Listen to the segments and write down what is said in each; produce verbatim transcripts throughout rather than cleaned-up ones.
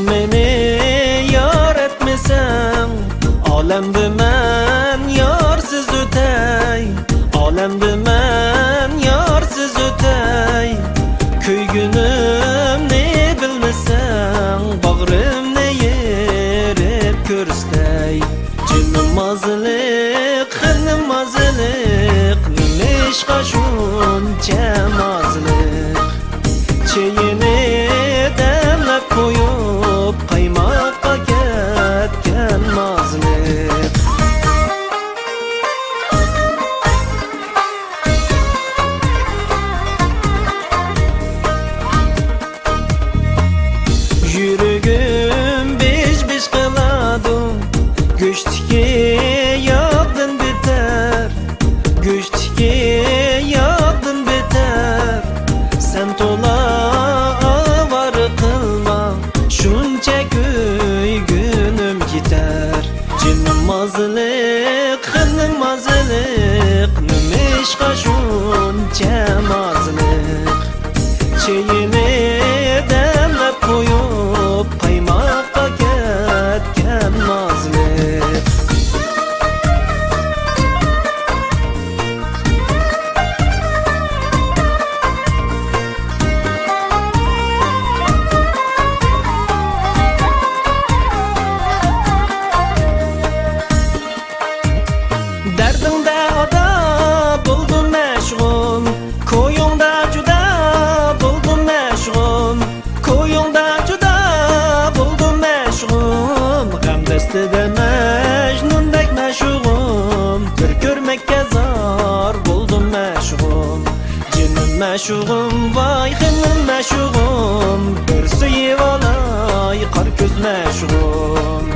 مېنى يار ئەتمىسەڭ، ئالەمدە مەن يارسىز ئۆتەي. ئالەمدە مەن يارسىز ئۆتەي. كۆيگىنىمنى بىلمىسەڭ، باغرىمنى يېرىپ كۆرسىتەي. جېنىم ئازلىق، خېنىم ئازلىق، نېمىشقا شۇنچە ئازلىق؟ چېيىنى دەملەپ قويۇپ، قايماققا كەتكەن ئازلىق. يۈرىكىم بىژ-بىژ قىلىدۇ، گۆشتىكى ياغدىن بىتەر، گۆشتىكى ياغدىن بىتەر. سەن تولا ئاۋارە قىلما، شۇنچە كۆيگىنىم يېتەر. جېنىم ئازلىق، خېنىم ئازلىق، نېمىشقا شۇنچە ئازلىق؟ چېيىنى دەملەپ قويۇپ، قايماققا كەتكەن ئازلىق. دەردىڭدە ئادا بولدۇم مەشغۇل، كويۇڭدا جۇدا بولدۇم مەشغۇل، كويۇڭدا جۇدا بولدۇم مەشغۇل. غەم دەستىدە مەجنۇندەك مەشۇغۇم، بىر كۆرمەككە زار بولدۇم مەشۇغۇم. جېنىم مەشۇغۇم، ۋاي خېنىم مەشۇغۇم، بىر سۆيۈۋالاي قارا كۆز مەشۇغۇم.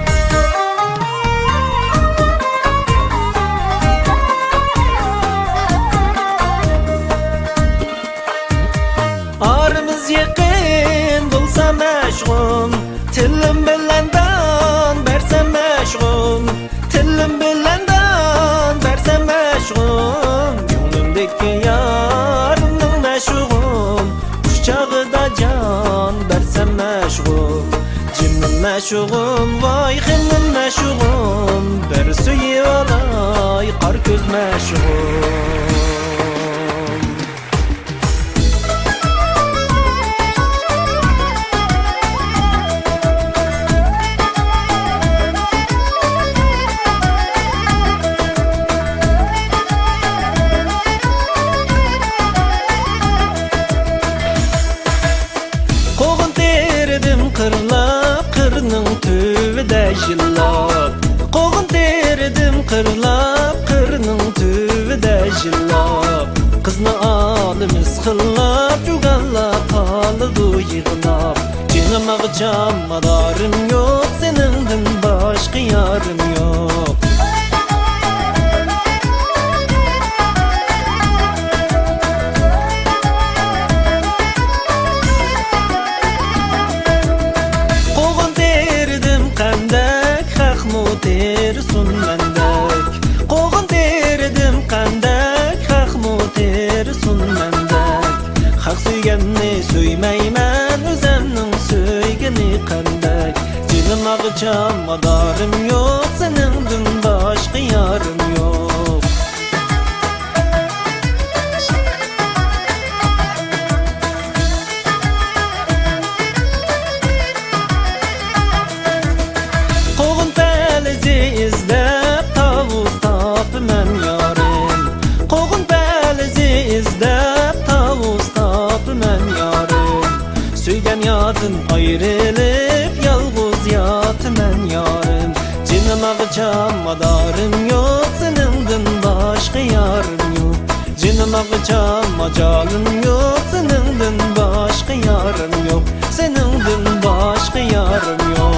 ئارىمىز يېقىن بولسا مەشۇغۇم، تىلىم بىلەن دان بەرسەم مەشۇغۇم، تىلىم بىلەن دان بەرسەم مەشۇغۇم، كۆڭلۈمدىكى يارىمنىڭ مەشۇغۇم، قۇچىقىدا جان بەرسەم مەشۇغۇم. جېنىم مەشۇغۇم، ۋاي خېنىم مەشۇغۇم، بىر سۆيۈۋالاي قارا كۆز مەشۇغۇم. قوغۇن تېرىدىم قىرلاپ، قىرنىڭ تۈۋىدە يىللاپ. قوغۇن تېرىدىم قىرلاپ، قىرنىڭ تۈۋىدە يىللاپ. قىزنى ئالىمىز خىللاپ، جۇگانلار قالىدۇ يىغلاپ. جېنىم ئاغىچام، مادارىم يوق، سېنىڭدىن باشقا يارىم يوق. قوغۇن تېرىدىم قەندەك، خەقمۇ تېرىسۇن مەندەك. قوغۇن تېرىدىم قەندەك، خەقمۇ تېرىسۇن مەندەك. خەق سۆيگەننى سۆيمەيمەن، ئۆزەمنىڭ سۆيگىنى قەندەك. جېنىم ئاغىچام، مادارىم يوق، سېنىڭدىن باشقا يارىم يوق. قوغۇن پەلىزى ئىزدەپ تاۋۇز تاپىمەن يارىم. قوغۇن پەلىزى ئىزدەپ تاۋۇز تاپىمەن يارىم. سۆيگەن ياردىن ئايرىلىپ يالغۇز ياتىمەن يارىم. جېنىم ئاغىچام، مادارىم يوق، سېنىڭدىن باشقا يارىم يوق. جېنىم ئاغىچام، ماجالىم يوق، سېنىڭدىن باشقا يارىم يوق. سېنىڭدىن باشقا يارىم يوق.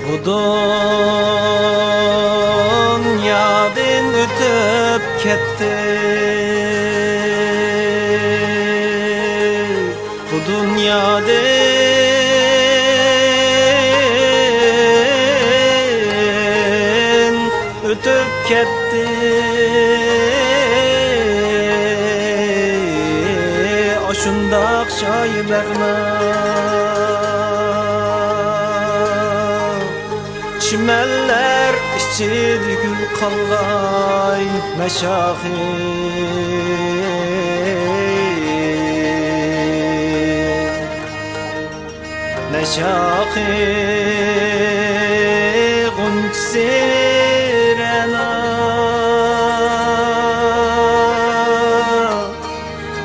بۇ دۇنيادىن ئۆتۈپ كەتتى. دۇنيادىن ئۆتۈپ كەتتى. ئاشۇنداق شايى بەغنا، چىمەنلەر ئىچىدە گۈل قالغاي مەشاخى. نەشاخى غۇنچىسى رەنا،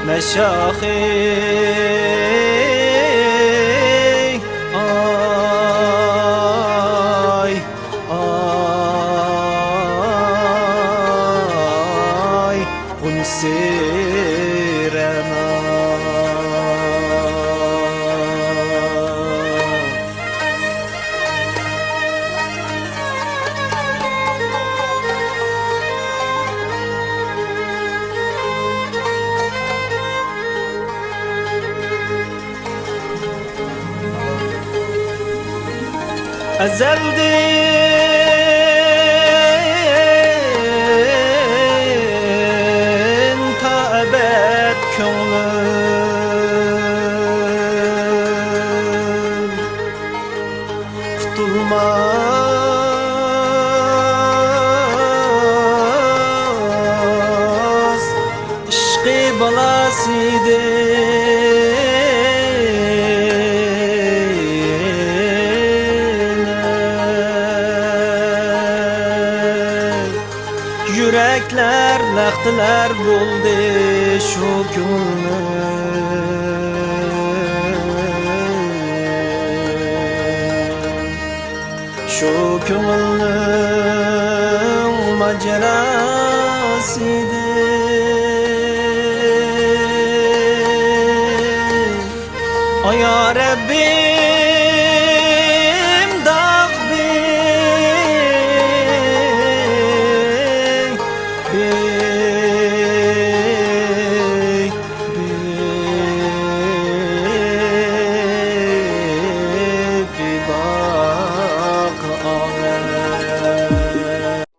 نەشاخى، ئاي، ئاي، غۇنچىسى رەنا. ئەزەلدىن تا ئەبەد كۆڭلۈم قۇتۇلماس ئىشقى بالاسىدىن. يۈرەكلەر لەختىلەر بولدى شۇ كۆڭۈلنىڭ، شۇ كۆڭۈلنىڭ ماجىراسىدىن. ئايا رەببى،